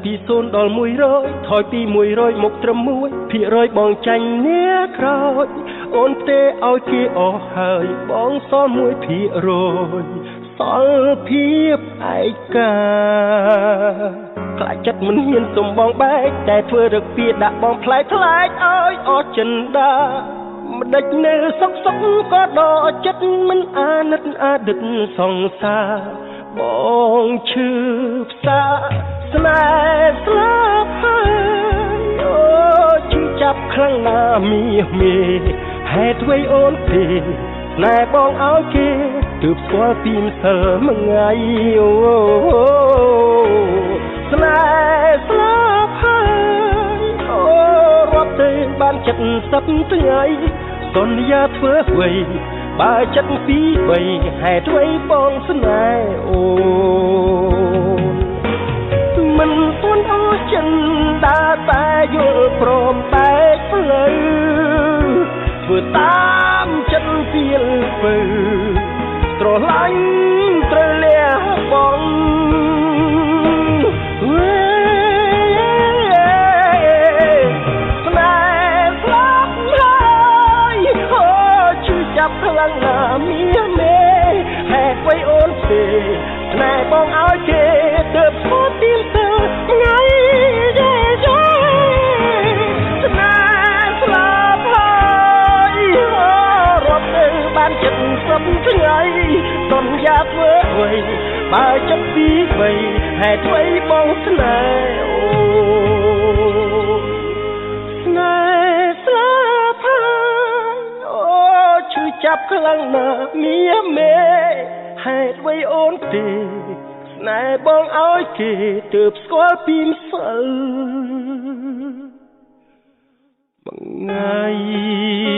ពី0ដល់100ថយពី100មកត្រឹម1%បងចាញ់អ្នកក្រោយអូនទេឲ្យគេអស់ហើយបងសល់1%សល់ភាពឯកាខ្លាចចិត្តមិនហ៊ានសុំបងបែកតែធ្វើរឹកពីដាក់បងប្លែកខ្លាចឲ្យអស់ចិន្តាម្ដេចនៅសុកសុកក៏ដកចិត្តមិនអាណិតអាដិតសង្សារបងឈឺផ្សាស្នេហ៍ស្លាប់ហើយអូឈឺចាប់ខ្លាំងណាស់មីមេហេតុអ្វីអូនទេស្នេហ៍បងឲ្យគេទើបស្គាល់ពីម្សិលមួយថ្ងៃអូស្នេហ៍ស្លាប់ហើយអូរាប់ទៅបាន70ថ្ងៃសន្យាធ្វើអ្វីបើចិត្តពី3ហេតុអ្វីបងស្នេហ៍អូនមិនទួនអស់ចិនដាតែយល់ព្រមបែកផ្លូវធ្វើតាមចិត្តពីលពើស្រឡាញ់ត្រូវលះបង់ស្នេហ៍ស្លាប់ហើយអូឈឺចាប់ខ្លាំងណាស់មាមេហេតុអ្វីអូនទេស្នេហ៍បងឲ្យគេទើបស្គាល់ពីទៅថ្ងៃស្នេហ៍ស្លាប់ហើយរាប់ទៅបាន70ថ្ងៃសន្យាធ្វើអ្វីបើចិត្តពី3ហេតុអ្វីបងស្នេហ៍អូស្នេហ៍ស្លាប់ហើយអូឈឺចាប់ខ្លាំងណាស់មាមេហេតុអ្វីអូនទេស្នេហ៍បងឲ្យគេទើបស្គាល់ពីម្សិលមួយថ្ងៃ។